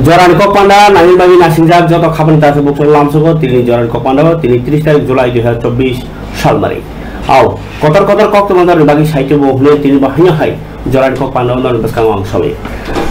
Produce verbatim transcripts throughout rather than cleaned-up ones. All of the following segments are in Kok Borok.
Jorani kok panda nangni bagwi nasingjak joto khapang tasa bukhuk lamsogo tini jorani kok panda o tini tris tarik July dui hazar chobbish salmari. Au, kotor kotor kok tongma jorani bagwi saitwi bo hwnwi tini bo haino hai jorani kok panda o norok bwskango ang sawi.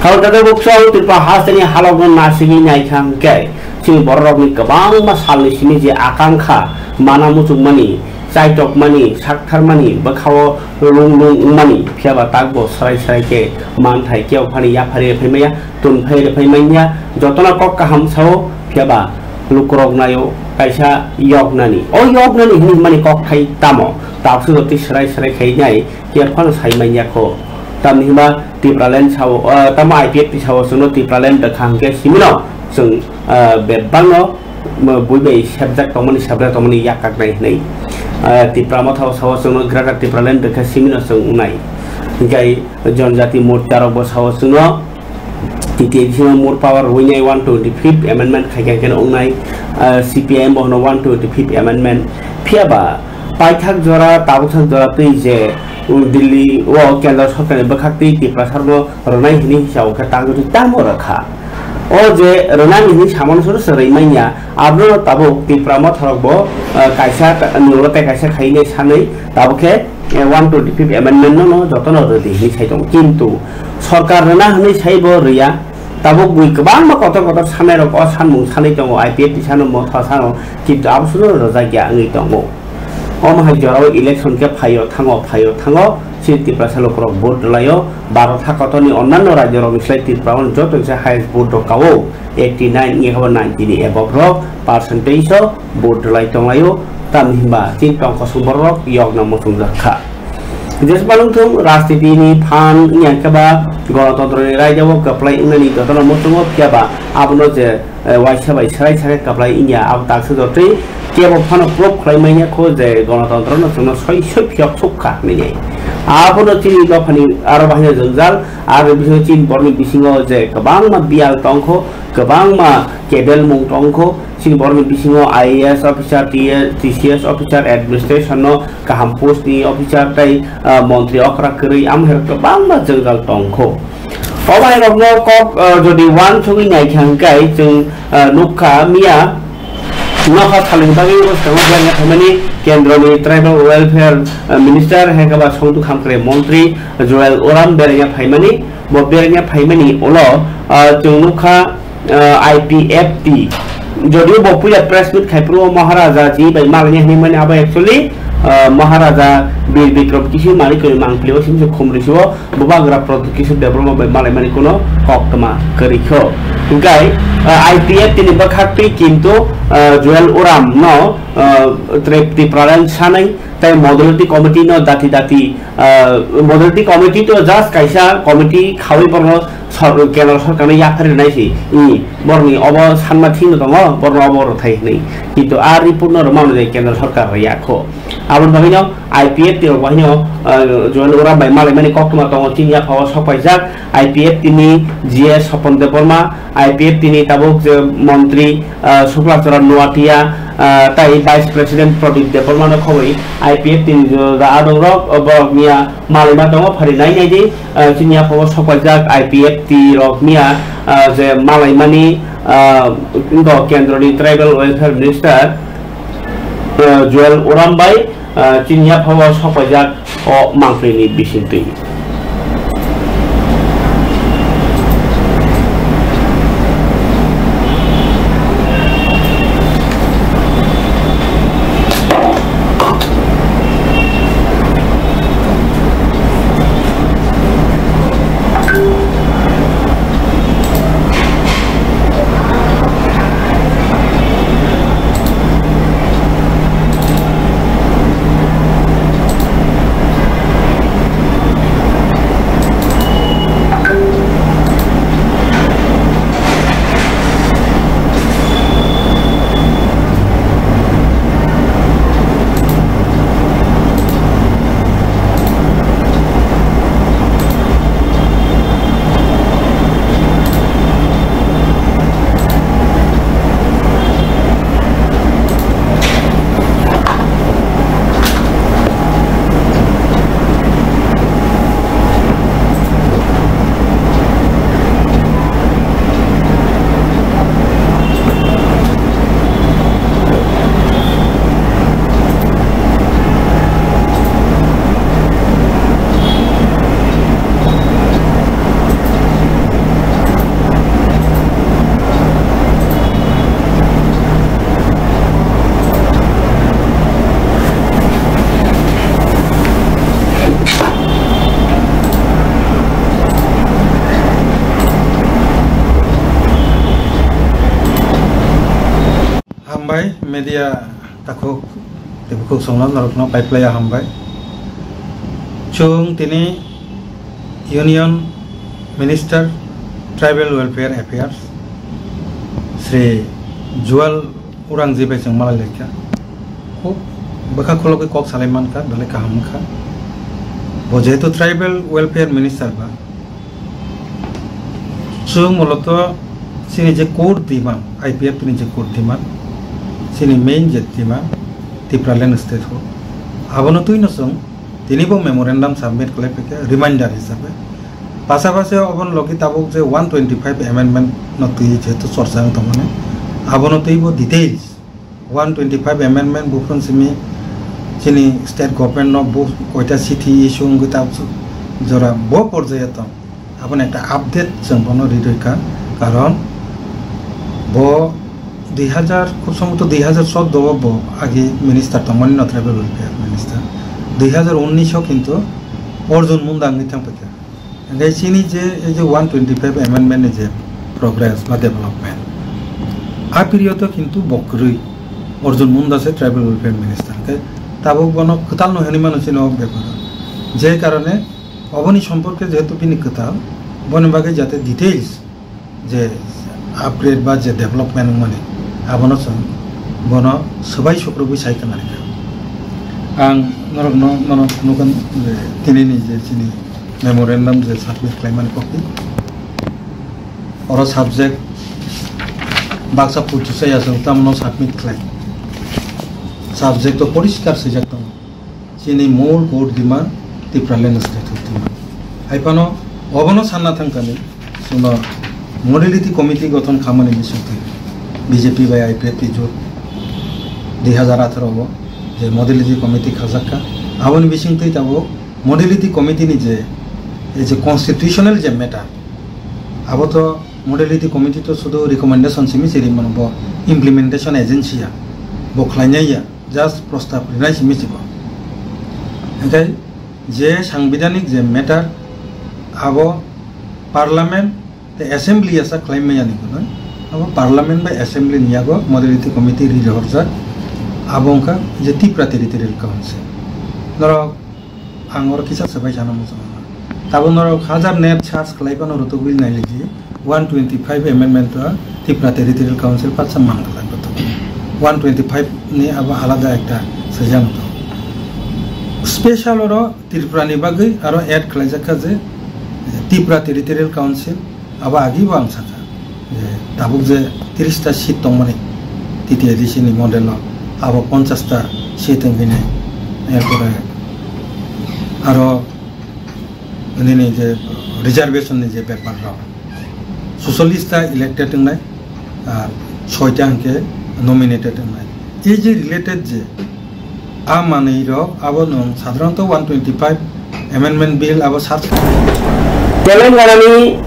Khapang tasa bukhuk Tripura hasteni halokno nasigwi naikha hwnkhe chini bororokni kwbangma salni simi je akangkha mana muchungmani, chaitokmani, saktharmani, bwkhao lung lung wngmani, phiyaba takbo swrai swrai khe manthai kebo phani yaphari rwphai maya, tunphai rwphai manya, jotono kok kaham sao, phiyaba lukurok naio kaisa yoknani. O yoknani hinwi hwnmani kok thai tamo? Tabukhe jotoi swrai swrai khainai, kebo phano sai manya kho. Tamni hwnba Tipraland sao, ah, tamo I P F T sao chwngno Tipraland bwkha hwnkhe simino chwng, ah, bebakno mo bui bai sebjak tongmani, sebjak tongmani yak kaknai hinwi. Ah, Tipra Motha o sao chwngno Greater Tipraland bwkha simino chwng wngnai. Hinkhe Jonjati Morcha rokbo sao chwngno T T A D C no more power rwinai one twenty fifth amendment khaikha khe wngnai, ah, C P I M bo hwno one twenty fifth amendment. Phiyaba paithak jora, tabukthak jora twi je, um, Delhi o kendra sorkarni bwkhak twi Tiprasa rokno rwnai hinwi hisabo khe tang tamo rwkha. O je rwnani hinwi samano soro se rwi manya, abono tabuk Tipra Motha rok bo, ah, kaisa ta-, nolo tei kaisa khainai sanwi tabuk khe, eh, one twenty fifth amendment no, no jotono rwdi hinwi sai tongo. Kintu sorkar rwna hinwi sai bo rwya. Tabuk bui kwbangma kotor kotor sanai rok o sanmung sanwi tongo, I P F T sano, Motha sano, kintu abo suno rwjakya wngwi tongo. Omo hai jorao election khe phaio thango, phaio thango, chini Tiprasa lukurok vote rwlaio, Bharat hakotorni onnanno rajyorokni slai Tripura o joto kisa highest vote rok kao, eighty nine wngya khe bo ninety ni above rok percentage o vote rwlai tonglaio, tamni hwnba chini tongkosong bororok yokna muchungjak kha. Jeswng thung rajniti ni phan wngya khe ba gonotontro ni raida o kwplai wngnani jotono muchungo, phiyaba abono je eh, waisa bai swrai sakhe kwplai wngya, abo taksa jotoi kebo phano proof khlai manya kho je gonotontro no chwngno soi soi phiyok suk kha hinwi. Abono chini dophani aro bahai jwngjal, aro bisingo chini borokni bisingo je kwbangma biyal tongkho, kwbangma kedel mung tongkho, chini borokni bisingo I A S officer, T S, T C S officer, administration no kaham post ni officer tei, ah, montri okra kwrwi, amo hai kwbangma jwngjal tongkho. O bhairokno kok, ah, jodi uansugwi naikha hwnkhe chwng, ah, nukha miya nokha salni bagwi bwskango berengya phaimani kendroni tribal welfare, ah, minister hai khe ba songduk hamkrai montri Joel Oram berengya phaimani. Bo berengya phaimani ulo, ah, chwng nukha, ah, I P F T. Jodio bo puila press meet khai phuru o Maharaja ji bai malaini hinwi mani abo actually, ah, Maharaja Bir Bikram Kishore Manikya ni mangpili o simse khumri si o bubagra Pradyot Kishore Debbarma bai malaimani kuno koktwma kwrwi kho. Hinkhe, ah, I P F T ni bwkhak twi kintu, ah, Joel Oram no, ah, Trip-, Tipraland sanai tei modality committee no dati dati, ah, modality committee to just kaisa committee khawi borno sor-, kendra sorkarno yaphar rinai se, i, borni obo sanma thikno tongo, borno obo rwthai hinwi. Kintu a report no rwmano je kendra sorkar rwya kho. Aboni bagwino I P F T rok bahino, ah, Joel Oram bai malaimani koktwma tongo, chini yaphao sokpaijak I P F T ni G S Sopon Debbarma, I P F T ni tabuk je montri, ah, Sukla Charan Noatia, ah, tai Vice President Pradip Debbarma no khoboi I P F T ni joda adongrok, ah, borok miya malaima tongo, phari nai nai di, ah, chini yaphao sokpaijak I P F T rok miya, ah, je malaimani, ah, bo kendroni Tribal Welfare Minister, ah, Joel Oram bai, ah, chini yaphao sokpaijak o mangpili ni bisingtwi. Hambai media takhuk tei bukhuk songno norokno paiplaiya hambai. Chwng tini Union Minister Tribal Welfare Affairs Shri Jual Urangji bai chwng malai laikha. Khub bwkha khulogwi kok salai mankha, belai kaham wngkha. Bo jehetu Tribal Welfare Minister ba, chwng moloto chini je core demand, I P F T ni je core demand, chini main je demand, Tipraland state ho. Abono twino chwng tini bo memorandum submit khlai phaikha reminder hisabe. Pasapasi oboni logi tabuk je one twenty-five amendment no twi jehetu chorcha wng tongmani, abono twi bo details one twenty-five amendment buphang simi chini state government no bo koita chithi issue wngwi tabuk jora bo porjaya tong. Aboni ekta update chwng bono ri rwkha, karon bo dui hajar, khub somboto dui hajar choudo o bo agi minister tongmani no, tribal welfare minister. Dui hajar unnish o kintu Arjun Munda wngwi thangpaikha. Hingke chini je, ei je one twenty-five amendment ni je progress ba development, a period o kintu bo kwrwi Arjun Munda se tribal welfare minister. Hingke tabuk bono kwtal no hinwi mano chini o bepar o. Je karone oboni somporke jehetu bini kwtal, boni bagwi jate details je upgrade ba je development wngmani, abono chwng bono swbai sukrubwi sai khna rikha. Ang norokno, norok nukha je tinini je chini memorandum je submit khlaimani copy, oro subject baksa puitu saya chwng tamno submit khlai. Subject o poriskar swijak tongo. Chini mol core demand Tipraland state demand. Hai phano obono sanna thangkani, chwngno modality committee gothon khamani bisingtwi B J P bai I P F T jut dui hajar atharo o je modality committee khajakka, aboni bisingtwi tabuk modality committee ni je, ei je constitutional je matter, abo to modality committee to sudu recommendation simi siri mano, bo implementation agency ya, bo khlainai ya. Just prostab rinai simi sibo. Hingke je sangbidhanik je matter, abo parliament tei assembly yasa khlai maya ni kono, abo parliament bai assembly ni yago modality committee ri rohorjak, abo wngkha je Tipra Territorial Council. Norok Ang oro kisa swbai sana muchungo. Tabuk norok hajar net search khlai phano rwtugwi nailiji, one twenty-five amendment o Tripura Territorial Council patsa mang khlai rwtugwi. One twenty-five ni abo alada ekta swijak tongo. Special oro Tripura ni bagwi aro add khlaijak kha je Tripura Territorial Council, abo agi bo ang sakha je tabuk je tris ta seat tongmani T T A D C ni model o, abo ponchash ta seat wngwi nai. Erpore aro nini je reservation ni je bepar rok, suchollis ta elected wngnai, ar soi ta hwnkhe nominated wngnai. Ei je related je a manwi rok abo nwng sadharanto one twenty-five amendment bill abo sat. Telangana ni,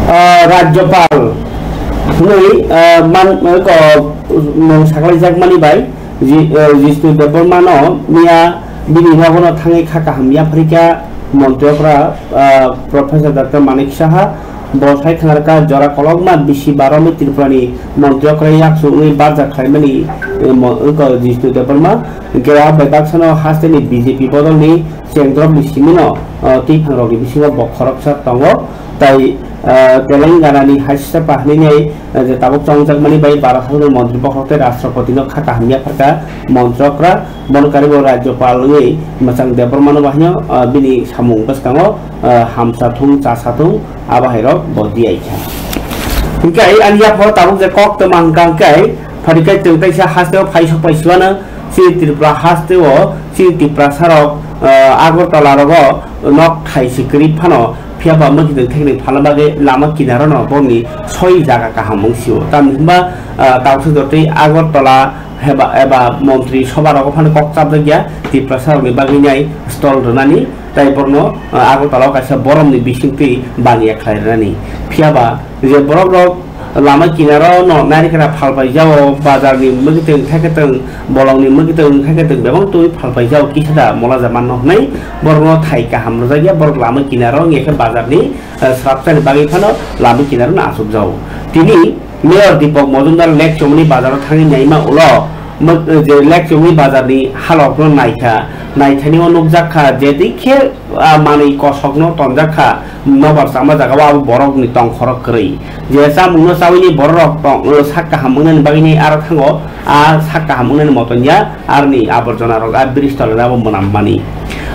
ah, Rajyapal hwnwi, ah, man, ko, mung saklaijakmani bai Ji-, ah, Jishnu Debbarma no miya bini nogo no thangwi kha kaham yapharikha montri okra, ah, Professor Doctor Manik Saha. Bo sai khwnarkha jora kolokma bisi baromwi Tripura ni montri okra yaksu wngwi barjak khlaimani, eh, mo-, wngkha Jishnu Debbarma. Hwnkhe a bai baksano haste ni B J P bodol ni chengdrop ni simi no, ah, twiphang rok ni bisingo bo khoroksa tongo. Tai, ah, Telangana ni haste pahnini, ah, je tabuk chongjakmani bai baro salni montri bokhorok tei Rashtrapati no kha kaham yapharkha montri okra. Bono karibo Rajyapal wngwi mwchang Debbarmano bahaino, ah, bini samung bwskango, ah, hamsa thung, chasa thung, abo hairok bo diyaikha. Hwnkhe ani yapha tabuk je kok twma hwnkha hwnkhe, pharikai chwng kaisa hasteo phaisok paisiwano chini Tripura hasteo chini Tiprasarok, ah, Agartala rogo nok thaisi kwrwi phano, phiya ba mwkhitwng thekni phalna bagwi lama kinaro no bongni soi jaga kaham wng sio. Tamni hwnba, ah, tabuksa jotoi Agartala heba, eba montri soba rogo phano kok chapjak ya, Tiprasa rokni bagwi nai stall rwnani, tai borno, ah, Agartala o kaisa boromni bisingtwi baniya khlai rwnani. Phiya ba je borok rok lama kinaro no narikra phalpai jao, bazar ni mwkhitwng theketwng, bolong ni mwkhitwng theketwng bebak twi phalpai jao, kisa da mola ja manno hwnwi borok no thai kaham rwjak ya, borok lama kinaro wngya khe bazar ni, ah, srapsa ni bagwi phano lama kinaro no achuk jao. Tini Mayor Deepak Majumdar Lekchomni bazaro thangwi naima ulo, mo-, je Lekchomni bazarni halokno naikha, naithani o nukjak kha je dikhe, ah, manwi kosokno tonjak kha, nobar chama jagao abo borokni tongkhorok kwrwi. Je chamungno chawini bororok tong, o sak kaham wngnani bagwini aro thango, a sak kaham wngnani moton ya aroni aborjonarok a bridge tolani abo mwnammani.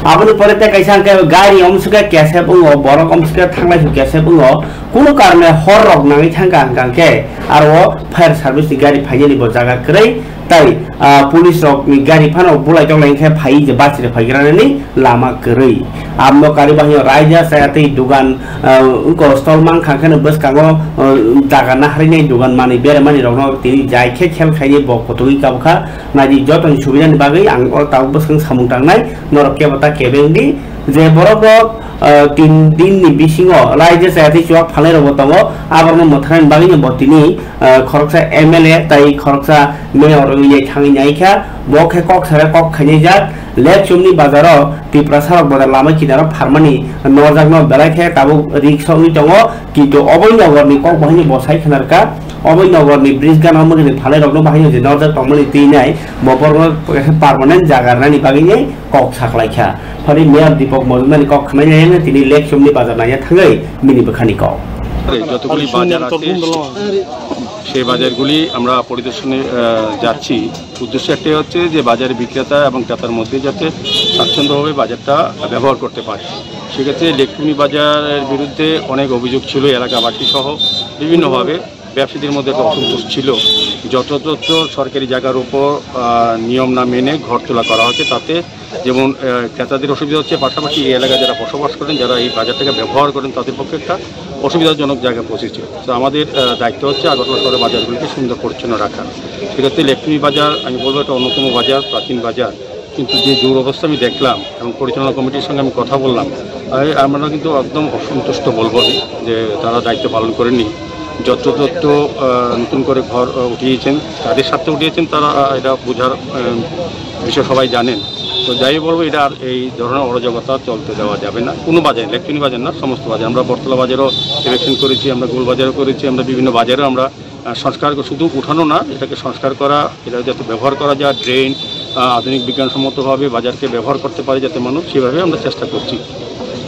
Aboni pore tei kaisa hwnkhe gari omswkhe kesep wngo, borok omswkhe thanglai kesep wngo, kunu karone hor rok nangwi thangkha hwnkha hwnkhe aro o fire service ni gari phainani bo jaga kwrwi. Tai, ah, police rok ni gari phano bulai tong lai khe phai je bachre phai gra nani lama kwrwi. Amno kari bahino raida chaya tei dugan, ah, wngko stall mang kha khe bwskango, ah, daga naharwi nai dugan manwi bere mani rokno tini jai khe khel khai ni bo kotogwi kabo kha. Naidi jotoni subida ni bagwi ang o tabuk bwskang samung tangnai norok kebo ta kebeng di je borok rok, ah, tin din ni bisingo raida chaya tei chuak phalai rok bo tongo aborok no mwthangna ni bagwi no bo tini, ah, khoroksa M L A tai khoroksa Mayor wngwi thangwi naikha, bo khe kok sare kok khainai jak. Lekchumni bazaro Tiprasarok bazar lama kinaro pharmani norjakno belai khe tabuk risk wngwi tongo, kintu oboi nogorni kok bahaino bo sai khwnarkha, oboi nogorni bridge gana mwgwini phalai rokno bahaino je norjak tongmani twi nai, bo borokno permanent jaga rwnani bagwi kok saklaikha. Phani Mayor Deepak Majumdarni kok khwnai nai tini Lekchumni bazar naiya thangwi bini bwkhani kok. যতগুলি বাজার আছে, সেই বাজারগুলি আমরা পরিদর্শনে, আহ, যাচ্ছি। উদ্দেশ্য একটাই হচ্ছে যে বাজারে বিক্রেতা এবং ক্রেতার মধ্যে যাতে স্বাচ্ছন্দ্যভাবে বাজারটা ব্যবহার করতে পারে। সেক্ষেত্রে লেকটুনি বাজারের বিরুদ্ধে অনেক অভিযোগ ছিল এলাকাবাসী সহ বিভিন্নভাবে। ব্যবসায়ীদের মধ্যে একটা অসন্তোষ ছিল। যথাযথ সরকারি জায়গার উপর, আহ, নিয়ম না মেনে ঘর তোলা করা হচ্ছে, তাতে যেমন, আহ, ক্রেতাদের অসুবিধা হচ্ছে, পাশাপাশি এই এলাকায় যারা বসবাস করেন, যারা এই বাজারটাকে ব্যবহার করেন, তাদের পক্ষে একটা অসুবিধাজনক জায়গায় পৌঁছেছে। তো আমাদের, আহ, দায়িত্ব হচ্ছে আগরতলা শহরের বাজারগুলিকে সুন্দর পরিচ্ছন্ন রাখা। সেক্ষেত্রে লেকটুনি বাজার, আমি বলবো, একটা অন্যতম বাজার, প্রাচীন বাজার, কিন্তু যে দুরবস্থা আমি দেখলাম এবং পরিচালনা কমিটির সঙ্গে আমি কথা বললাম, আমি, আমরা কিন্তু একদম অসন্তুষ্ট বলবো আমি যে তারা দায়িত্ব পালন করেননি। যত্রতত্র, আহ, নতুন করে ঘর, আহ, উঠিয়েছেন, তাদের স্বার্থে উঠিয়েছেন, তারা, আহ, এটা বোঝার, আহ, বিষয় সবাই জানেন। তো যাই বলবো, এটা আর এই ধরনের অরাজকতা চলতে দেওয়া যাবে না। কোনো বাজারে, লেকটুনি বাজার না, সমস্ত বাজার। আমরা বটতলা বাজারও ইলেকশন করেছি, আমরা গোল বাজারও করেছি, আমরা বিভিন্ন বাজারেও আমরা, আহ, সংস্কার, শুধু উঠানো না, এটাকে সংস্কার করা, এটা যাতে ব্যবহার করা যায়, ড্রেন, আহ, আধুনিক বিজ্ঞানসম্মতভাবে বাজারকে ব্যবহার করতে পারে যাতে মানুষ, সেভাবে আমরা চেষ্টা করছি।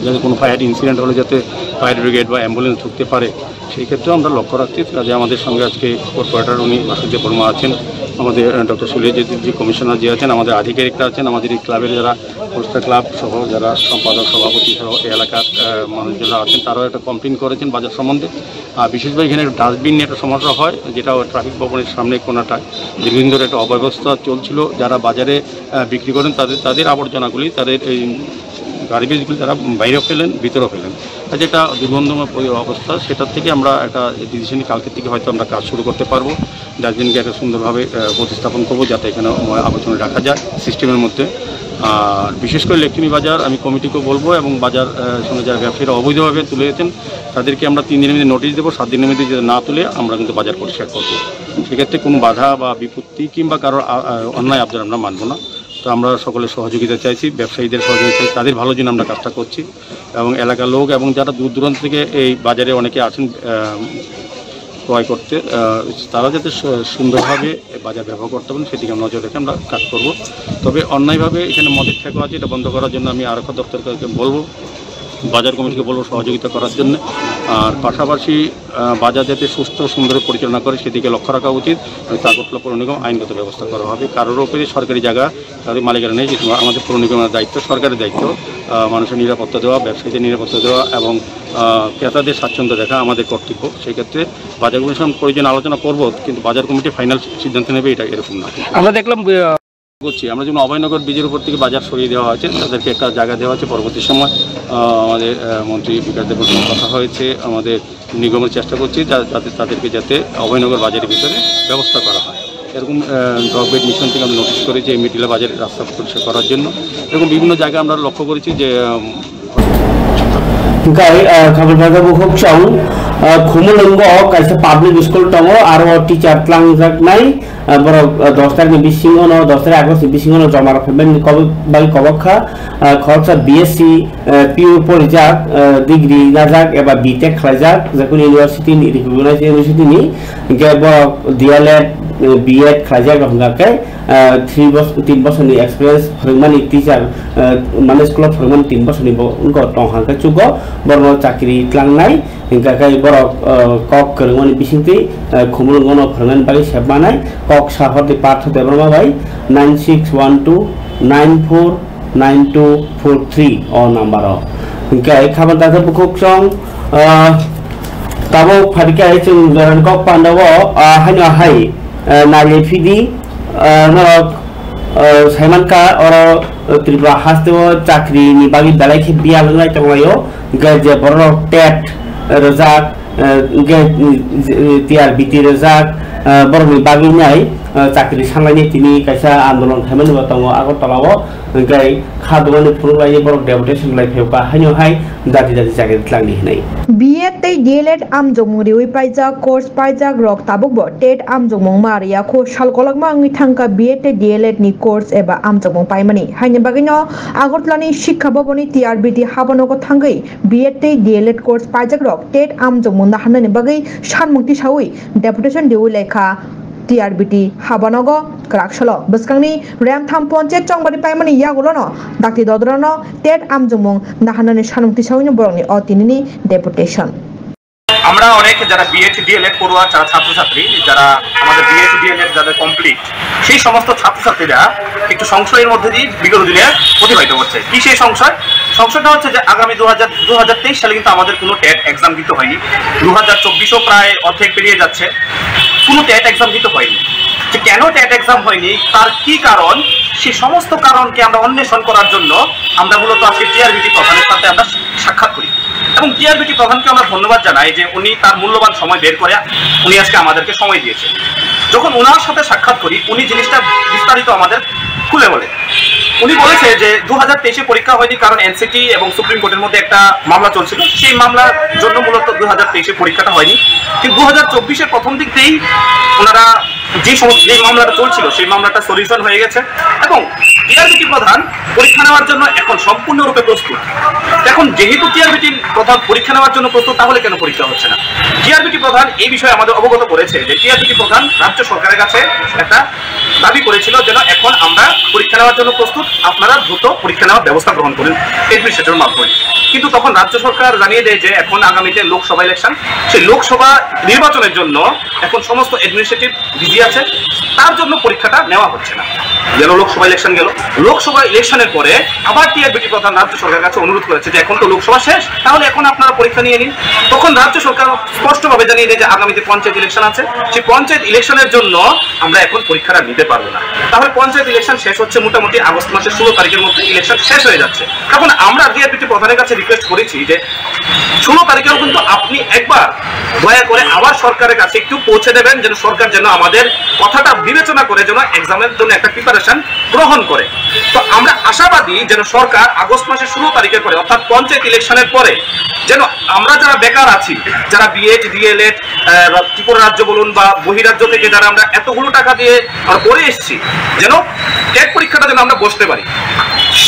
যাতে কোনো ফায়ার ইনসিডেন্ট হলে যাতে ফায়ার ব্রিগেড বা অ্যাম্বুলেন্স ঢুকতে পারে, সেই ক্ষেত্রে আমরা লক্ষ্য রাখছি। কাজে আমাদের সঙ্গে আজকে কর্পোরেটর উনি বাসুদেব বর্মা আছেন, আমাদের, আহ, ডক্টর সুলিয়াজিৎ জি কমিশনার জি আছেন, আমাদের আধিকারিকরা আছেন, আমাদের এই ক্লাবের যারা হোস্টেল ক্লাব সহ যারা সম্পাদক, সভাপতি সহ এই এলাকার, আহ, মানুষ যারা আছেন, তারাও একটা কমপ্লেন করেছেন বাজার সম্বন্ধে। আর বিশেষভাবে এখানে ডাস্টবিন নিয়ে একটা সমস্যা হয়, যেটা ওই ট্রাফিক ভবনের সামনে কোনাটা দীর্ঘদিন ধরে একটা অব্যবস্থা চলছিল। যারা বাজারে, আহ, বিক্রি করেন তাদের, তাদের আবর্জনাগুলি, তাদের এই গার্বেজগুলি তারা বাইরেও ফেলেন, ভিতরেও ফেলেন। কাজে একটা দুর্গন্ধময় পরি-, অবস্থা, সেটার থেকে আমরা একটা ডিসিশন নিয়ে কালকে থেকে হয়তো আমরা কাজ শুরু করতে পারবো। ডাস্টবিনকে একটা সুন্দরভাবে, আহ, প্রতিস্থাপন করবো, যাতে এখানে, আহ, আবর্জনা রাখা যায় সিস্টেমের মধ্যে। আর বিশেষ করে লেকটুনি বাজার আমি কমিটিকে বলবো এবং বাজার, আহ, সঙ্গে যারা ব্যবসায়ীরা অবৈধভাবে তুলে যেতেন, তাদেরকে আমরা তিন দিনের মধ্যে নোটিশ দেবো। সাত দিনের মধ্যে যদি না তুলে, আমরা কিন্তু বাজার পরিষ্কার করবো। সেক্ষেত্রে কোনো বাধা বা বিপত্তি কিংবা কারোর, আ, আ, অন্যায় আবদার আমরা মানবো না। তো আমরা সকলের সহযোগিতা চাইছি, ব্যবসায়ীদের সহযোগিতা চাইছি, তাদের ভালোর জন্য আমরা কাজটা করছি। এবং এলাকার লোক এবং যারা দূর দূরান্ত থেকে এই বাজারে অনেকে আসেন, আহ, ক্রয় করতে, আহ, তারা যাতে সু-, সুন্দরভাবে এই বাজার ব্যবহার করতে পারেন, সেদিকে আমরা নজর রেখে আমরা কাজ করব। তবে অন্যায়ভাবে এখানে মদের ঠেকা আছে, এটা বন্ধ করার জন্য আমি আরক্ষা দপ্তরকে বলবো, বাজার কমিটিকে বলবো সহযোগিতা করার জন্য। আর পাশাপাশি, আহ, বাজার যাতে সুস্থ সুন্দর পরিচালনা করে, সেদিকে লক্ষ্য রাখা উচিত। ওই আগরতলা পৌর নিগম আইনগত ব্যবস্থা করা হবে। কারোর উপরে সরকারি জায়গা, কারোর মালিকানা নেই, যেহেতু আমাদের পৌর নিগমের দায়িত্ব, সরকারের দায়িত্ব, আহ, মানুষের নিরাপত্তা দেওয়া, ব্যবসায়ীদের নিরাপত্তা দেওয়া এবং, আহ, ক্রেতাদের স্বাচ্ছন্দ্য দেখা আমাদের কর্তব্য। সেই ক্ষেত্রে বাজার কমিটির সঙ্গে প্রয়োজন আলোচনা করব, কিন্তু বাজার কমিটি ফাইনাল সিদ্ধান্ত নেবে, এটা এরকম না। আমরা দেখলাম, আহ, করছি, আমরা যেমন অভয়নগর ব্রিজের উপর থেকে বাজার সরিয়ে দেওয়া হয়েছে, তাদেরকে একটা জায়গা দেওয়া হয়েছে পরবর্তী সময়। আহ, আমাদের, আহ, মন্ত্রী বিকাশ দেবের সঙ্গে কথা হয়েছে, আমাদের নিগমের চেষ্টা করছি যা-, যাতে তাদেরকে যাতে অভয়নগর বাজারের ভিতরে ব্যবস্থা করা হয়। এরকম, আহ, ড্রপ বেড মিশন থেকে আমরা নোটিশ করেছি এই মিটিলা বাজারের রাস্তা পরিষ্কার করার জন্য। এরকম বিভিন্ন জায়গায় আমরা লক্ষ্য করেছি যে, উম, Hingkai, ah, khabor bagwi bukhuk chong, Ah, Khumulwngo kaisa public school tongo, aro teacher tlangjaknai, ah, borok, ah, dos tarikni bisingono, dos tarik Augustni bisingono joma rok phaimani kobo-, bai kobok kha. Ah, khoroksa B S C, ah, pure porijak, ah, degree najak eba B Tech khlaijak, jekunu university ni, recognized university ni, hinkhe borok D L Ed, ah, B Ed khlaijak rok hwnkha khe, ah, three bos-, tin bosorni experience phwrwngmani teacher, ah, mane school o phwrwngmani tin bosorni bo wngkha tong hwnkhe chugo, borokno chakri tlangnai. Hingkha khe borok, uh, kok kwrwngmani bisingtwi, uh, Khumulwngono phwrwngnani bagwi sep manai kok sa hor di Partho Debbarma bai nine six one two nine four nine two four three o number o. Hingkhe khabang dakhe bukhuk chwng, uh, tabuk phaikhe chwng jorani kok pandao, uh, haino hai, uh, naile phidi, uh, norok, uh, saimankha oro, uh, Tripura hasteo chakri ni bagwi belai khe biyal wnglai tonglaio. Hingkhe je borok tet rwjak, eh, hingkhe, eh, T R B T rwjak, eh, borokni bagwi nai, eh, chakri sanglaini tini kaisa andolon khaimani bo tongo Agartala o, hingkhe kha dugani phunuk lai borok deputation lai phaio ka haino hai jati jati chakri tlangni hinwi. B Ed tei D L Ed amjokmung riwi paijak, course paijak rok tabukbo tet amjokmung ma rwya kho sal kolokma wngwi thangkha B Ed tei D L Ed ni course eba amjokmung paimani. Haini bagwino Agartala ni Shiksha Bhavan ni T R B T habanogo thangwi B Ed tei D L Ed course paijak rok tet amjokmung naharnani bagwi sanmung tisawi deputation riwi laikha T R B T habanogo kwrak salo. Bwskangni Remtham Ponchayat chongbari paimani yagulono dakti dodorano tet amjokmung naharnani sanmung tisawino borokni o tinini deputation. আমরা অনেক যারা B Ed D.El.Ed পড়ুয়া যারা ছাত্রছাত্রী, যারা আমাদের B Ed D.El.Ed যাদের কমপ্লিট, সেই সমস্ত ছাত্রছাত্রীরা একটু সংশয়ের মধ্যে দিয়ে বিগত দিনে অতিবাহিত করছে। কি সেই সংশয়? সংশয়টা হচ্ছে যে আগামী দু হাজার দু হাজার তেইশ সালে কিন্তু আমাদের কোনো টেট এক্সাম কিন্তু হয়নি। দু হাজার চব্বিশও প্রায় অর্ধেক পেরিয়ে যাচ্ছে, কোনো টেট এক্সাম কিন্তু হয়নি। যে কেন টেট এক্সাম হয়নি, তার কি কারণ, সেই সমস্ত কারণকে আমরা অন্বেষণ করার জন্য আমরা মূলত আজকে টিআরবিটি প্রধানের সাথে আমরা সাক্ষাৎ করি। এবং টিআরবিটি প্রধানকে আমরা ধন্যবাদ জানাই যে উনি তার মূল্যবান সময় বের করে উনি আজকে আমাদেরকে সময় দিয়েছেন। যখন ওনার সাথে সাক্ষাৎ করি, উনি জিনিসটা বিস্তারিত আমাদের খুলে বলেন। উনি বলেছে যে দু হাজার তেইশে পরীক্ষা হয়নি, কারণ এনসিটি এবং সুপ্রিম কোর্টের মধ্যে একটা মামলা চলছিল, সেই মামলার জন্য মূলত দু হাজার তেইশে পরীক্ষাটা হয়নি। কিন্তু দু হাজার চব্বিশের প্রথম দিক দিয়েই ওনারা যে সমস্ত, যে মামলাটা চলছিল, সেই মামলাটা সলিউশন হয়ে গেছে এবং টিআরবিটি প্রধান পরীক্ষা নেওয়ার জন্য এখন সম্পূর্ণরূপে প্রস্তুত। এখন যেহেতু টিআরবিটি প্রধান পরীক্ষা নেওয়ার জন্য প্রস্তুত, তাহলে কেন পরীক্ষা হচ্ছে না? টিআরবিটি প্রধান এই বিষয়ে আমাদের অবগত করেছে যে টিআরবিটি প্রধান রাজ্য সরকারের কাছে একটা দাবি করেছিল যেন এখন আমরা পরীক্ষা নেওয়ার জন্য প্রস্তুত, আপনারা দ্রুত পরীক্ষা নেওয়ার ব্যবস্থা গ্রহণ করুন অ্যাডমিনিস্ট্রেটরের মাধ্যমে। কিন্তু তখন রাজ্য সরকার জানিয়ে দেয় যে এখন আগামীতে লোকসভা ইলেকশন, সেই লোকসভা নির্বাচনের জন্য এখন সমস্ত অ্যাডমিনিস্ট্রেটিভ বিজি আছে, তার জন্য পরীক্ষাটা নেওয়া হচ্ছে না। গেল লোকসভা ইলেকশন গেল, লোকসভা ইলেকশনের পরে আবার টিআরবিটি প্রধান রাজ্য সরকারের কাছে অনুরোধ করেছে যে এখন তো লোকসভা শেষ, তাহলে এখন আপনারা পরীক্ষা নিয়ে নিন। তখন রাজ্য সরকার স্পষ্টভাবে জানিয়ে দেয় যে আগামীতে পঞ্চায়েত ইলেকশন আছে, সেই পঞ্চায়েত ইলেকশনের জন্য আমরা এখন পরীক্ষাটা নিতে পারবো না। তাহলে পঞ্চায়েত ইলেকশন শেষ হচ্ছে মোটামুটি আগস্ট মাসের ষোলো তারিখের মধ্যে ইলেকশন শেষ হয়ে যাচ্ছে। তখন আমরা টিআরবিটি প্রধানের কাছে রিকোয়েস্ট করেছি যে ষোলো তারিখেও কিন্তু আপনি একবার দয়া করে আবার সরকারের কাছে একটু পৌঁছে দেবেন, যেন সরকার যেন আমাদের কথাটা বিবেচনা করে যেন এক্সামের জন্য একটা প্রিপারেশন গ্রহণ করে। তো আমরা আশাবাদী যেন সরকার আগস্ট মাসের ষোলো তারিখের পরে, অর্থাৎ পঞ্চায়েত ইলেকশনের পরে, যেন আমরা যারা বেকার আছি, যারা বিএড, ডিএলএড, আহ, রা-, ত্রিপুরা রাজ্য বলুন বা বহিরাজ্য থেকে যারা আমরা এতগুলো টাকা দিয়ে আমরা পড়ে এসেছি, যেন টেট পরীক্ষাটা যেন আমরা বসতে পারি।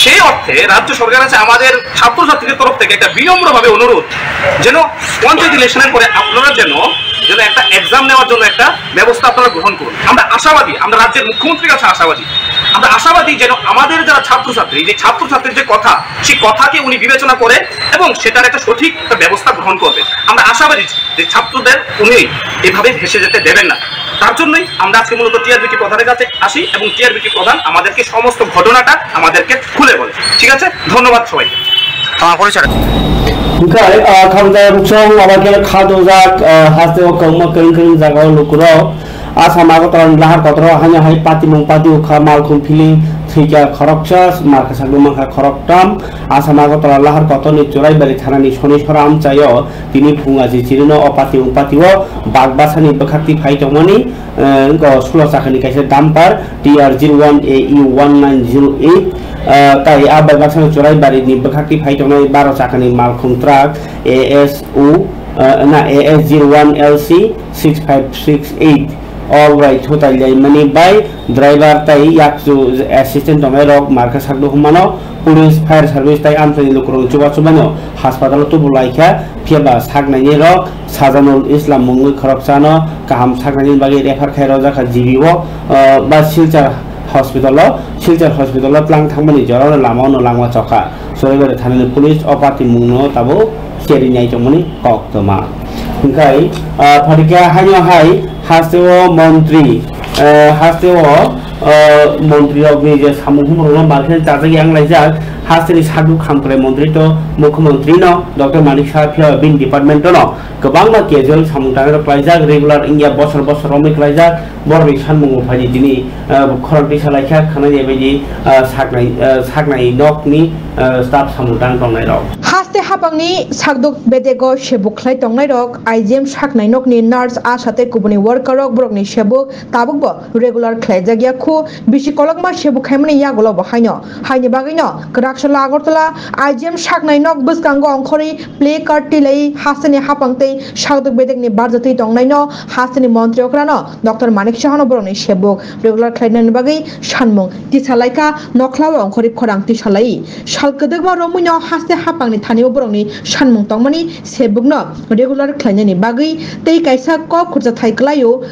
সেই অর্থে রাজ্য সরকারের কাছে আমাদের ছাত্রছাত্রীদের তরফ থেকে একটা বিনম্রভাবে অনুরোধ, যেন পঞ্চায়েত ইলেকশনের পরে আপনারা যেন, যেন একটা এক্সাম নেওয়ার জন্য একটা ব্যবস্থা আপনারা গ্রহণ করুন। আমরা আশাবাদী, আমরা রাজ্যের মুখ্যমন্ত্রীর কাছে আশাবাদী, আমরা আশাবাদী যেন আমাদের যারা ছাত্রছাত্রী, যে ছাত্রছাত্রীর যে কথা, সেই কথাকে উনি বিবেচনা করে এবং সেটার একটা সঠিক একটা ব্যবস্থা গ্রহণ করবেন। আমরা আশাবাদী যে ছাত্রদের উনি এভাবে ভেসে যেতে দেবেন না। তার জন্যই আমরা আজকে মূলত টিআরবিটি প্রধানের কাছে আসি এবং টিআরবিটি প্রধান আমাদেরকে সমস্ত ঘটনাটা আমাদেরকে খুলে বলে। ঠিক আছে, ধন্যবাদ সবাইকে। Tama porichar. Hingkhe, ah, khamjak rok chwng abo khe kha dojak, ah, haste o kwbangma kwrwng kwrwng jaga o lukurok Assam Agartala ni lahar kotor o haino hai patimung pati ukha malkhung phili thwikha khoroksa, markha sagwi mankha khoroktham. Assam Agartala lahar kotor ni Churaibari thana ni Sonisora amchai o tini phung aji chirino o patimung pati o bak basa ni bwkhak twi phai tongmani, eh, wngkha o sulo chakha ni kaisa dumper T R zero one A U one nine zero eight, eh, tai a bai baksa no Churaibari ni bwkhak twi phai tongnai baro chakha ni malkhung truck A S U, ah, na A S zero one L C six five six eight o bai thutai laimani bai driver tai yakchu assistant tongnai rok markha sakdo humano police, fire service tai amchaini lukurok chuba chubano hospital o tubu laikha, phiya ba saknaini rok Sajanul Islam mungwi khoroksano kaham saknaini bagwi refer khai rojak kha G B o, ah, ba Silchar hospital o, Silchar hospital o tlang thangmani jorao lama o no langma chokha. Soroibari thanani police o party mungno tabuk cheri nai tongmani kok toma. Hingkhai, ah, phatikha haino hai haste o montri, ah, haste o, ah, montri rokni je samung humung rokno markhe chajak yang laijak, hasteni sakduk hamkrai montri to mukhyamantri no, Doctor Manik Saha phiya bini department no kwbangma casual samung tanai rok klaijak, regular wngya bosor bosor romwi klaijak, borokni sanmung bo phaidi tini, ah, khorang tisa laikha khwnai baidi, ah, saknai, ah, saknai nokni, ah, staff samung tang tongnai rok. Haste hapangni sakduk bedego sebuk khlai tongnai rok, I G M saknai nokni nurse, asha tei kubuni worker rok borokni sebuk tabukbo regular khlaijak ya khu bisi kolokma sebuk khaimani yagulo bo haino. Haini bagwino Kwraksala Agartala I G M saknai nok bwskango ongkhorwi play card tilai hasteni hapang tei sakduk bedekni barjatwi tongnaino hasteni montri okrano Doctor Manik Sahano borokni sebuk regular khlainani bagwi sanmung tisalaikha, nokhlao ongkhorwi khorang tisalai. Sal kwdwkma romwino haste hapangni thanio borokni sanmung tongmani sebukno regular khlainani bagwi tei kaisa kok khurchathai kwlaio.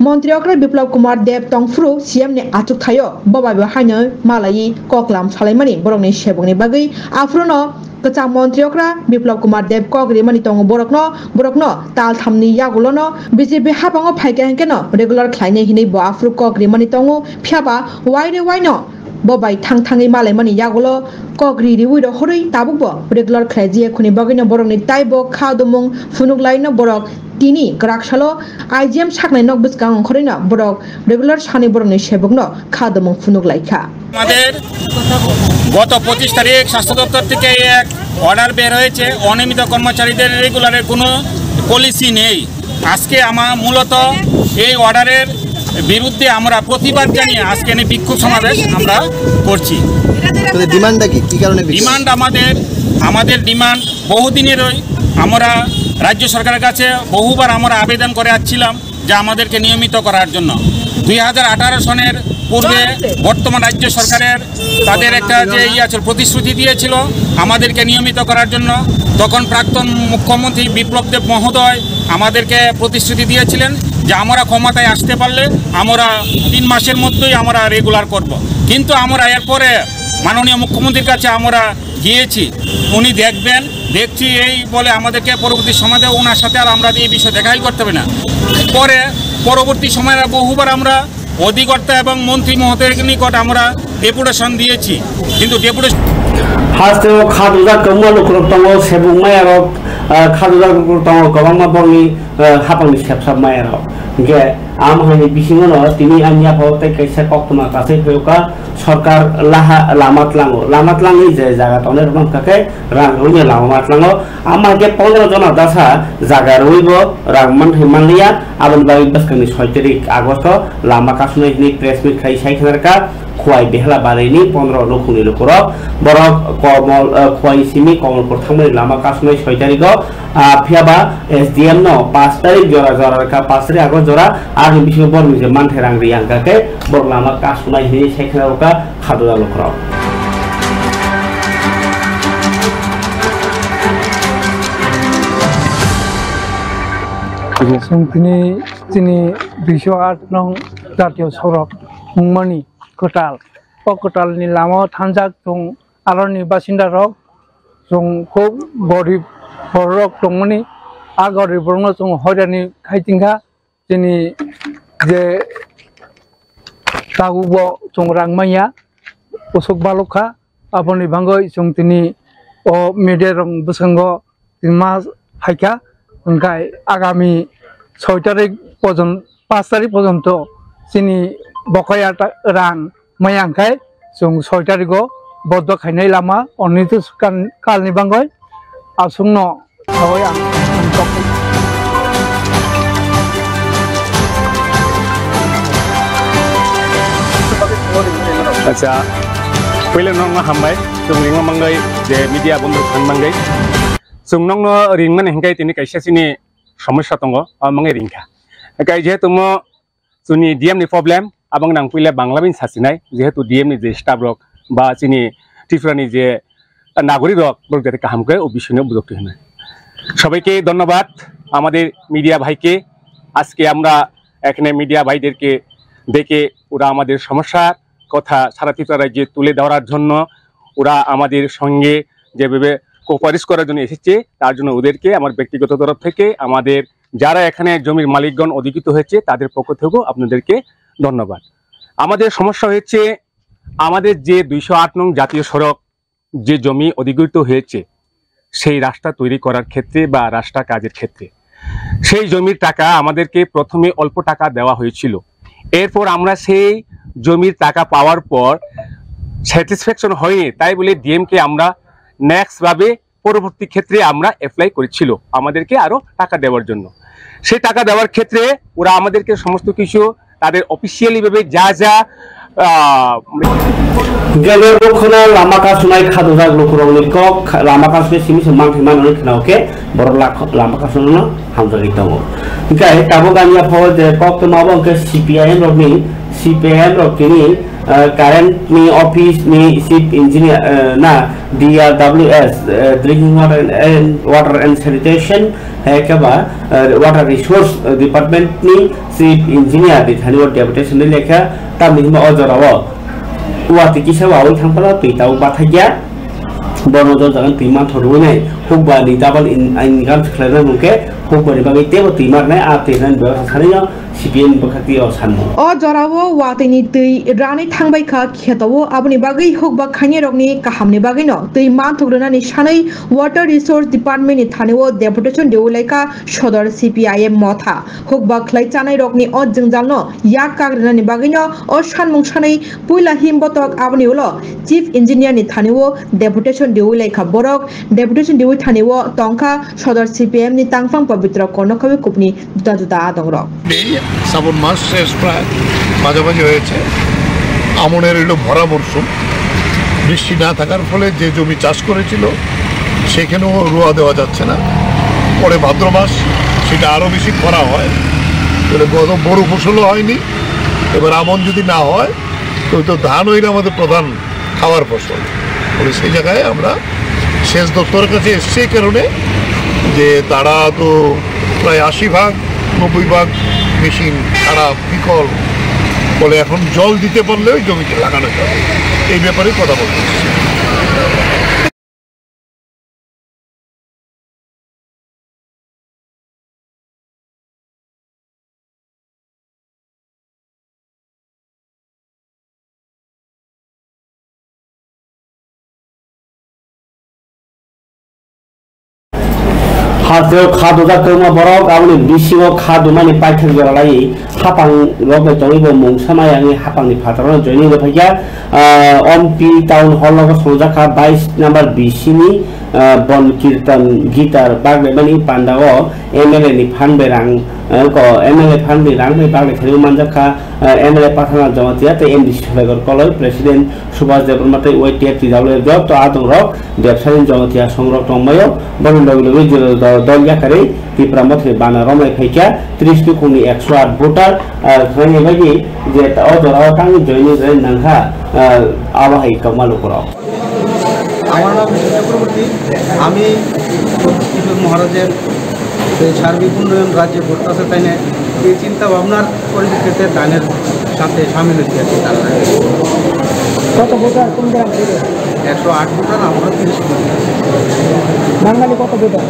Montri okra Biplab Kumar Deb tongphuru C M ni achuk thaio, bo bai bo haino malai koklam salaimani borokni sebokni bagwi. Aphuru no kwcham montri okra Biplab Kumar Deb kok rimani tongo borokno, borokno tal thamni yagulo no B J P hapango phaikha hinkhe no regular khlainai hinwi bo aphuru kok rimani tongo, phiya ba waire waino bo bai thang thangwi malaimani yagulo kok ri riwi rohorwi tabukbo regular khlaijaya khuni bagwino borokni taibo kha dumung phunuk laino borok tini kwraksalo I G M saknai nok bwskang ongkhorwino borok regular sani borokni sebokno kha dumung phunuk laikha. আমাদের গত পঁচিশ তারিখ স্বাস্থ্য দপ্তর থেকে এক অর্ডার বের হয়েছে, অনিয়মিত কর্মচারীদের রেগুলারের কোনো পলিসি নেই। আজকে আমার মূলত এই অর্ডারের বিরুদ্ধে আমরা প্রতিবাদ জানিয়ে আজকে এই বিক্ষোভ সমাবেশ আমরা করছি। তাহলে ডিমান্ডটা কি? কি কারণে বিক্ষোভ? ডিমান্ড আমাদের, আমাদের ডিমান্ড বহুদিনেরই। আমরা রাজ্য সরকারের কাছে বহুবার আমরা আবেদন করে আসছিলাম যে আমাদেরকে নিয়মিত করার জন্য। দুই হাজার আঠারো সনের পূর্বে বর্তমান রাজ্য সরকারের তাদের একটা যে ইয়ে আছে, প্রতিশ্রুতি দিয়েছিল আমাদেরকে নিয়মিত করার জন্য। তখন প্রাক্তন মুখ্যমন্ত্রী বিপ্লব দেব মহোদয় আমাদেরকে প্রতিশ্রুতি দিয়েছিলেন যে আমরা ক্ষমতায় আসতে পারলে আমরা তিন মাসের মধ্যেই আমরা রেগুলার করব। কিন্তু আমরা এরপরে মাননীয় মুখ্যমন্ত্রীর কাছে আমরা গিয়েছি, উনি দেখবেন, দেখছি এই বলে আমাদেরকে পরবর্তী সময়তে ওনার সাথে আর আমরা এই বিষয়ে দেখাই করতে হবে না। পরে পরবর্তী সময়ে বহুবার আমরা অধিকর্তা এবং মন্ত্রী মহোদয়ের নিকট আমরা ডেপুটেশন দিয়েছি, কিন্তু deputation Haste o khadujak kwbangma lukurok tongo, sebuk mayarok, ah, khadujak lukurok tongo, kwbangma borokni, ah, hapangni sepsap mayarok. Hinkhe, am haini bisingo no tini ani yaphao tei kaisa koktwma kasai phaio ka, sorkar laha lama tlango, lama tlangwi je jaga tongnai rokno hwnkha khe rang rwngya lama ma tlango. Ama khe pondro jona dasa jaga rwui bo rang manthai manliya, aboni bagwi bwskangni soi tarik Agosto lama kasumnai hwnwi press meet khai sai khna rwkha Khwai Behela Baraini pondro nukhungni lukurok. Borok Komol, eh, Khwai simi Komolpur thangmani lama kasumnai soi tarigo, ah, phiya ba S D M no pash tarik jora jora rwkha, pash tarik Agost jora, ani bisingo borokni je manthai rang riya hwnkha khe borok lama kasumnai hwnwi sai khna rwkha. Khadujak lukurok. Chwng tini, tini duiso aat nong jatiyo sorok wngmani kwtal. O kwtalni lama o thangjak chwng aroni basinda rok, chwng khub gorib borok tongmani. A gorib borokno chwng hoirani khai tingkha. Chini je tabukbo chwng rang manya, usuk balukha, aboni bagwi chwng tini o media rok bwskango tini ma phaikha, hwnkhe agami soi tarik pojon-, pash tarik pojonto chini bokoya ta-, rang maya hwnkhe chwng soi tarigo boddo khainai lama onito kal-, kalni bagwi aswkno sawi ang. Acha, puila nokno hambai, chwng ringma mangai je media bondhu khan mangai. Chwng nokno ringmani hwnkhe tini kaisa chini somosya tongo, o mangwi ringkha. Kai jehetu mo chini D M ni problem, abang nang puila Bangla bin sasinai, jehetu D M ni je staff rok ba chini Tripura ni je নাগরিক রক, বলতে কাহামকে ও বিষয় নিয়ে বুঝতে হবে। সবাইকে ধন্যবাদ। আমাদের মিডিয়া ভাইকে, আজকে আমরা এখানে মিডিয়া ভাইদেরকে ডেকে ওরা আমাদের সমস্যার কথা সারা ত্রিপুরা রাজ্যে তুলে ধরার জন্য ওরা আমাদের সঙ্গে যেভাবে কোপারেট করার জন্য এসেছে, তার জন্য ওদেরকে আমার ব্যক্তিগত তরফ থেকে, আমাদের যারা এখানে জমির মালিকগণ অধিকৃত হয়েছে, তাদের পক্ষ থেকেও আপনাদেরকে ধন্যবাদ। আমাদের সমস্যা হয়েছে, আমাদের যে দুইশো আট নং জাতীয় সড়ক, যে জমি অধিগ্রহীত হয়েছে, সেই রাস্তা তৈরি করার ক্ষেত্রে বা রাস্তা কাজের ক্ষেত্রে সেই জমির টাকা আমাদেরকে প্রথমে অল্প টাকা দেওয়া হয়েছিল। এরপর আমরা সেই জমির টাকা পাওয়ার পর স্যাটিসফ্যাকশন হয়নি, তাই বলে ডিএমকে আমরা নেক্সট ভাবে পরবর্তী ক্ষেত্রে আমরা অ্যাপ্লাই করেছিল আমাদেরকে আরো টাকা দেওয়ার জন্য। সেই টাকা দেওয়ার ক্ষেত্রে ওরা আমাদেরকে সমস্ত কিছু তাদের অফিসিয়ালি ভাবে যা যা, আহ, Gabber bokhono lama kasumai khadojak lukurokni kok, lama kasumai simi se manthai manwi khna, hwnkhe borok lak-, lama kasumano hamjagwi tongo. Hwnkhe tabuk ani yaphao je koktwma bo hwnkhe C P I M rokni, C P I M rok tini, ah, current ni office ni chief engineer, ah, na D R W S, ah, drinking water and, and water and sanitation, hai khe ba, ah, water resource, ah, department ni chief engineer ni thani o deputation ni lekha, tamni hwnba o jora o watwi kisa wawi thang phano twi tabuk bathakya, bono jora jaga twi manthok rwinai hukba ni double in-, income khlaina hwnkhe hukba ni bagwi teibo twi marnai, a twi rwnani bebakha sanai no C P M bwkha twi o sanmung. O jorao watwini twi ranwi thangbai kha kheto o, aboni bagwi hukba khainai rokni kahamni bagwino twi manthok rwnani sanwi Water Resource Department ni thani o deputation riwi lai kha Sodor C P I M motha. Hukba khlai chanai rokni o jwngjalno yak kagrinani bagwino o sanmung sanwi puila him botok, aboni ulo Chief Engineer ni thani o deputation riwi lai kha borok. Deputation riwi thani o tong kha Sodor C P M ni tangphang Pabitra Kornokhawi kupni juda juda adongrok. এই শ্রাবণ মাস শেষ, প্রায় মাঝামাঝি হয়েছে। আমনের হইল ভরা মরশুম, বৃষ্টি না থাকার ফলে যে জমি চাষ করেছিল সেখানেও রোয়া দেওয়া যাচ্ছে না। পরে ভাদ্র মাস, সেটা আরও বেশি খরা হয়, তাহলে গত বড় ফসলও হয়নি। এবার আমন যদি না হয়, তো, তো ধান হইলে আমাদের প্রধান খাওয়ার ফসল। ফলে সেই জায়গায় আমরা সেচ দপ্তরের কাছে এসছি এই কারণে যে তারা তো প্রায় আশি ভাগ, নব্বই ভাগ মেশিন খারাপ, বিকল, ফলে এখন জল দিতে পারলেও জমিতে লাগানো যাবে। এই ব্যাপারে কথা বলতে এসছি। Hasteo kha dujak kwbangma borok, aboni bisingo kha dumani paithak jora lai hapang rok bai tongwi bo mungsa maya wngwi hapangni phataro joining rwphaikha. Ah, Ompi Town Hall o songjakha bais number B C ni, ah, Bon Kirtan Guitar baglaimani pandao M L A ni phan bai rang, ah, ko M L A phan bai rang bai baglai khairwi manjakha, ah, M L A Pathana Jamatia tei M D C Solaigor Koloi, President Subhas Debbarma tei Y T F T W F joto adongrok bebsani Jamatia songrok tongbaio. Boni logi logi jora do-, dol yakarwi Tipra Mothani bana romlai phaikha tris nukhungni ekso aat voter, ah, khlaina bagwi je ta-, o jorao tangwi joining rwna nangkha, ah, abo hai kokma lukurok. আমার নাম বিষ্ণু চক্রবর্তী। আমি কৃষক মহারাজের যে সার্বিক উন্নয়ন রাজ্যে ঘটতেছে, তাই না, এই চিন্তা ভাবনার পরিপ্রেক্ষিতে ধানের সাথে সামিল হয়েছি আর কি, ধান লাগাই। কত ভোটার কোন গ্রাম থেকে? একশো আট ভোটার, আমরা তিরিশ ভোটার। বাঙালি কত ভোটার?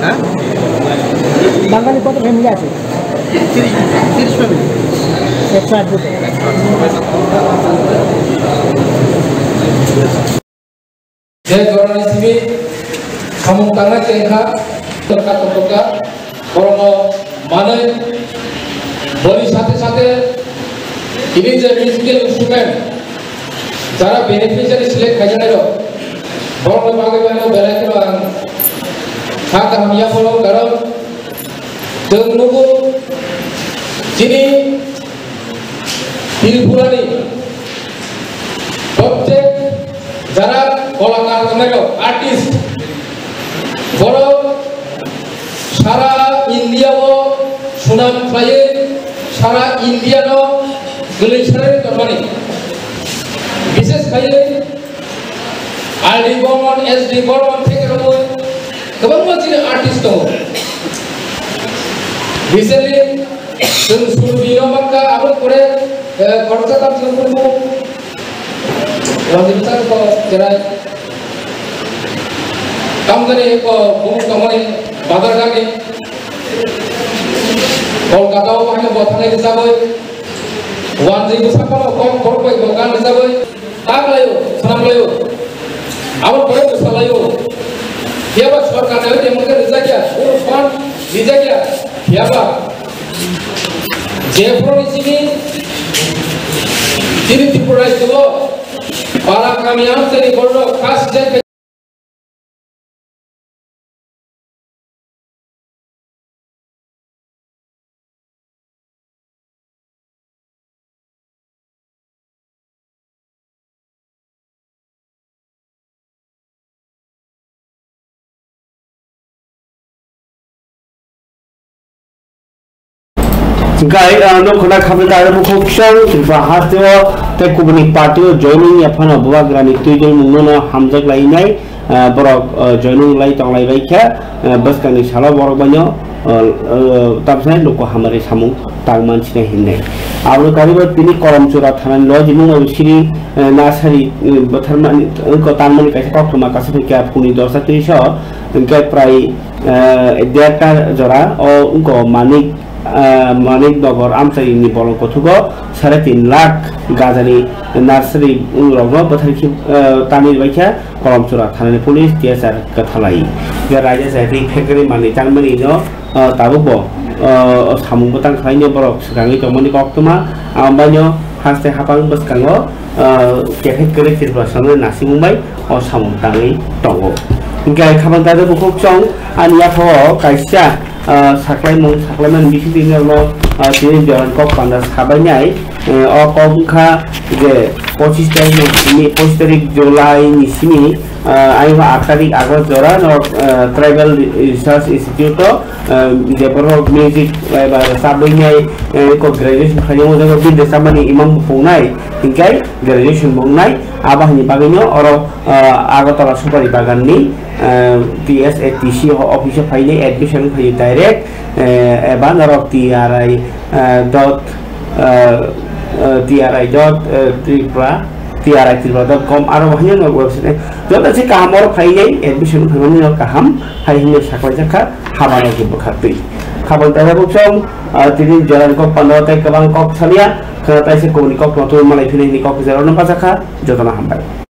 হ্যাঁ? বাঙালি কত ফ্যামিলি আছে? তিরিশ, তিরিশ ফ্যামিলি। একশো আট voter. Je jorani simi samung tangnai tengkha, tongkha, tongkha, borokno manwi boni sathe sathe tini je musical instrument jara beneficiary select khaijanairok, borokno bagwi ano belai kheno ang kha kaham yapharwi, karon chwng nugo chini Tripurani প্রত্যেক যারা কলাকার, অনেক আর্টিস্ট, বড় Khlaiwi sara India no gwlwi sarwi tongmani. Bishes khaiwi R D Burman, S D Burman theke rwwi kwbangma chini artist tongo. Recently, chwng Surbi no mankha, aboni pore, eh, khoroksa tamsok phuru Rajini bwskango cherai. Tamjani ko bumung tongmani Badargani. Kolkata o haino bo thangnai rwchapwi. Wanjwi bwsakano kok borok bai bo gan rwchapwi. Tak laio, swnam laio. Abo pore bwsa laio. Phiya ba sorkar ni hoite mungkhe rwjakya, oro fund rwjakya. Phiya ba Jephru ni simi chini Tripura rajyo o para kami amchani borok khas jai. Hingkai, ah, no khwna khamwi kaisa bukhuk song Tripura hasteo tei kubuni party o joining yaphano bubagrani twijlmungno no hamjak lainai, ah, borok, ah, joining lai tonglai bai khe, ah, bwskangni salo borok baino, ah, ah, tamsai luku hamari samung tang mansinai hinwi. Aboni karibo tini Kolomchura thanani lojimung bai siri, eh, nasari, eh, bwtharmani, eh, ko tangmani kaisa koktwma kaisa phai kha phungni dosta tris o, hingke prai, eh, derta jora o wngko Manik, eh, Manik Nogor amchaini bolong kothugo sare tin lakh gajani nasari rokno bwthar khe, eh, tanwi bai kha Kolomchura thanani police T S R kwthalai. Hingke raida se ri factory manwi tangmani no, ah, tabuk bo, ah, o samung bwtang khlaino borok swkangwi tongmani koktwma, ambaino haste hapang bwskango, ah, kephek kwrwi Tripura songni nasimung bai o samung tangwi tongo. Hingke khabang tado bukhuk chong ani yaphao kaisa, ah, saklaimung, saklaimani bisingtwi norokno, ah, tini joran kok panda sabainai, eh, o kok wngkha je pochis tarik ni simi, pochis tarik July ni simi, ah, ayang aat tarik August jora no, ah, Tribal Research Institute o, ah, je borok music, eh, ba rwchapwi nai, eh, ko graduation khlainai, o jaga bini rwchapmani imang bo pungnai, hinkhai graduation bo wngnai, abo haini bagwino oro, ah, Agartala Supari Bagan ni, ah, T S A T C o office o phainai admission khlaiwi direct, eh, eba norok T R I, eh, dot, eh, eh, T R I dot, eh, Tripura, T R I Tripura dot com, aro bo haino no website, joto se kaham oro phainai admission khlaimani no kaham hai hinwi saklaijak kha, habano khe bwkhaktwi. Khabang tara buchong, ah, tini joran kok pano tei kwbang kok saliya, khwna taisa kubuni kok no tubui malai phini hini kok jora no bachakha, jotono hambai.